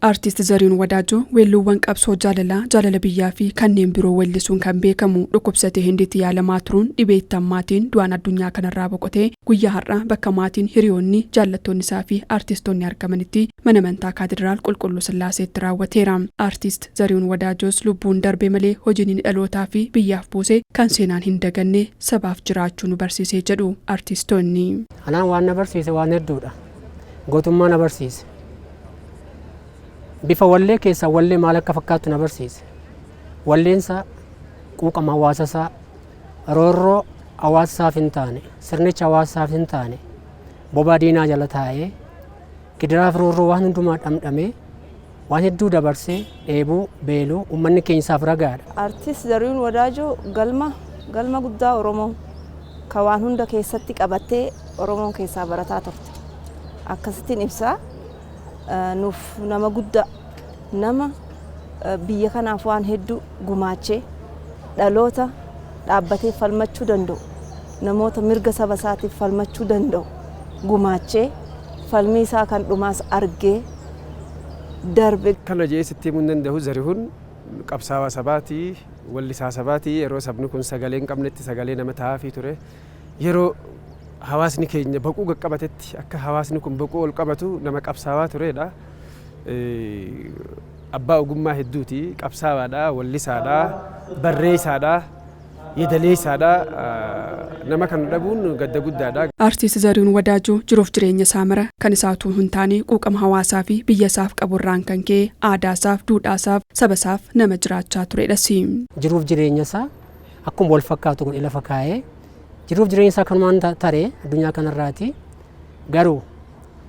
Artiist Zarihuun Wadaajoo weelluuwwan qabsoo jaalalaa, jaalala biyyaa fi kanneen biroo weellisuun kan beekamu dhukkubsatee Hindiitti yaalamaa turuun dhibee itti hammaateen du'aan addunyaa kanarraa boqotee guyyaa har'aa bakka maatiin, hiriyoonni, jaallattoonni isaa fi artistoonni argamanitti mana amantaa Kaatediraal Qulqulluu Sillaaseetti raawwateera. Artiist Zarihuun Wadaajoos lubbuun darbe malee hojiin inni dhalootaa fi biyyaaf buuse kan seenaan hin daganne sabaaf jiraachuu nu barsiisee jedhu artistoonni. Anaan waan na barsiise waan hedduudha. Gootummaa na barsiise. Bifa wallee keessaa wallee maal akka fakkaattu na barsiise. Walleensaa quuqama hawaasasaa, roorroo hawaasasaaf hin taane, sirnicha hawaasasaaf hin taane, bobaa diinaa jala taa'ee, gidiraaf roorroo waan hundumaa dhamdhamee, waan hedduu dabarsee, dheebuu, beeluu, uummanni keenya isaaf ragaadha. Artiist Zarihuun Wadaajoo galma guddaa Oromoo ka waan hunda keessatti qabattee Oromoon keessaa barataa turte. Akkasittiin ibsaa nuuf nama guddaa, nama biyya kanaaf waan hedduu gumaachee, dhaloota dhaabbatee falmachuu danda'u, namoota mirga saba isaatiif falmachuu danda'u gumaachee, falmii isaa kan dhumaas argee darbe. Kana jee sitti himuu hin danda'u. Zarihuun qabsaawaa sabaati, wallisaa sabaati. Yeroo sabni kun sagalee hin qabnetti sagalee nama ta'aafii ture. Yeroo hawaasni keenya boquu qaqqabatetti akka hawaasni kun boquu ol qabatu nama qabsaawaa turedha. Abbaa ogummaa hedduuti. Qabsaawaadha, wallisaadha, barreessaadha, yeedaleessaadha. Nama kana dhabuun gadda guddaadha. Artiist Zarihuun Wadaajoo jiruuf jireenya isaa mara kan isaatuu hin taane quuqama hawaasaa fi biyya isaaf qaburraan kan ka'e aadaasaaf, duudhaasaaf, sabasaaf nama jiraachaa turedhas. Jiruuf jireenya isaa akkuma wal fakkaatu godhee lafa kaa'ee, jiruuf jireenya isaa kanumaan taree addunyaa kanarraati. Garuu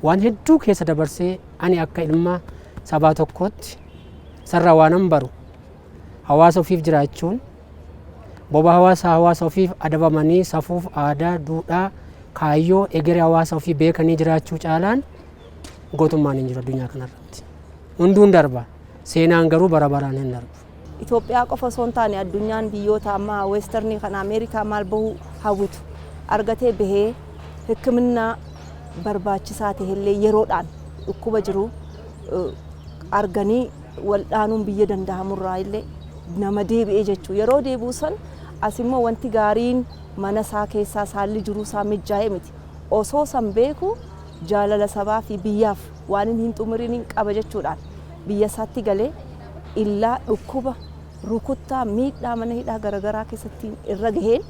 waan hedduu keessa dabarsee, ani akka ilma sabaa tokkootti sarara waanan baru, hawaasa ofiif jiraachuun, boba hawaasa hawaasa ofiif adabamanii, safuuf aadaa, duudhaa, kaayyoo egeree hawaasa ofii beekanii jiraachuu caalaan gootummaan hin jiru addunyaa kanarratti. Hunduun darba, seenaan garuu bara baraan hin darbu. Itoophiyaa qofa osoo hin taane addunyaan biyyoota ammaa western kan Ameerikaa maal bahuu hawwitu argatee bahee, hikiminnaa barbaachisaa ta'ellee yeroodhaan dhukkuba jiru arganii waldhaanuun biyya danda'amurraa illee nama deebi'ee jechuu. Yeroo deebi'u san as immoo wanti gaariin mana isaa keessaa saalli jiruu isaa mijaa'ee miti. Osoo san beeku jaalala sabaa fi biyyaaf waan inni hin xumuriin qaba jechuudhaan biyya isaatti galee, illaa dhukkuba, rukuttaa, miidhaa mana hidhaa garaagaraa keessatti irra gaheen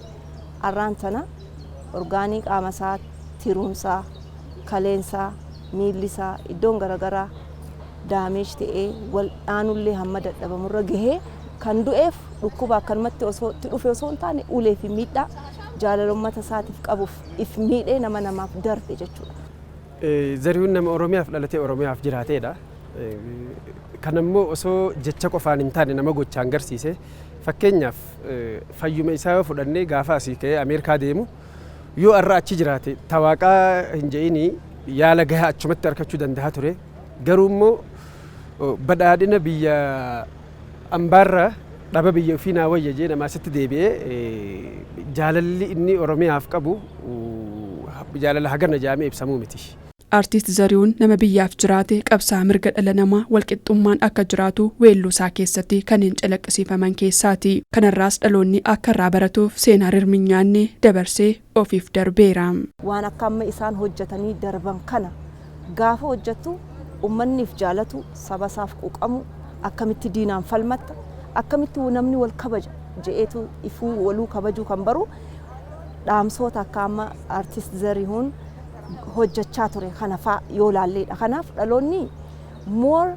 arraan tana orgaanii qaama isaa, tiruunsaa, kaleensaa, miillisaa iddoon garaagaraa damage ta'ee wal dhaanullee hamma dadhabamurra gahee kan du'eef, dhukkuba akkanumatti osoo itti dhufe osoo hin taane, ulee fi miidhaa jaalala uummata isaatiif qabuuf if miidhee nama namaaf darbe jechuudha. Zarihuun nama Oromiyaaf dhalatee Oromiyaaf jiraateedha. Kan ammoo osoo jecha qofaan hin taane nama gochaan garsiise. Fakkeenyaaf, fayyuma isaa yoo fudhannee, gaafa asii ka'ee Ameerikaa deemu, yoo har'a achi jiraate tawaaqaa hin je'inii yaala gahaa achumatti argachuu danda'a ture. Garuu immoo badhaadhina biyya ambaarra dhaba biyya ofii naa wayya jee nama asitti deebi'ee, jaalalli inni Oromiyaaf qabu jaalala hagana jaamee ibsamuu miti. Artiist Zarihuun nama biyyaaf jiraate, qabsaa mirga dhala namaa, walqixxummaan akka jiraatu weelluu isaa keessatti kanneen calaqqisiifaman keessaati. Kanarraas dhaloonni akka irraa baratuuf seenaa rirminyaanne dabarsee ofiif darbeera. Waan akka amma isaan hojjetanii darban kana gaafa hojjettu, uummanniif jaalatu, saba isaaf quuqamu, akkamitti diinaan falmatta, akkamitti namni wal kabaja je'eetu ifuu waluu kabajuu kan baru dhaamsoota akka amma Artiist Zarihuun hojjechaa ture kana faa yoo laalleedha. Kanaaf dhaloonni more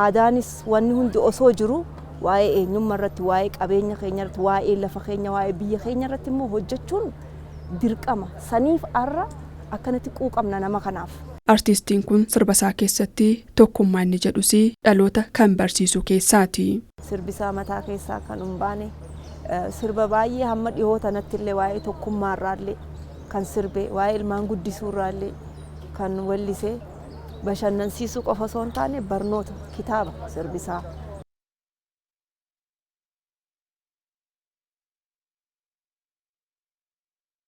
aadaanis wanni hundi osoo jiru waa'ee eenyummaa irratti, waa'ee qabeenya keenya irratti, waa'ee lafa keenya, waa'ee biyya keenya irratti immoo hojjechuun dirqama. Saniif har'a akkanatti quuqamna nama kanaaf. Artiistiin kun sirba isaa keessatti tokkummaa inni jedhus dhaloota kan barsiisu keessaati. Sirbisaa mataa keessaa kan hin baane sirba baay'ee hamma dhihoo tanatti illee waa'ee tokkummaa irraallee kan sirbe, waa'ee ilmaan guddisuu irraallee kan wellise, bashannansiisuu qofa osoo hin taane barnoota kitaaba sirbisaa.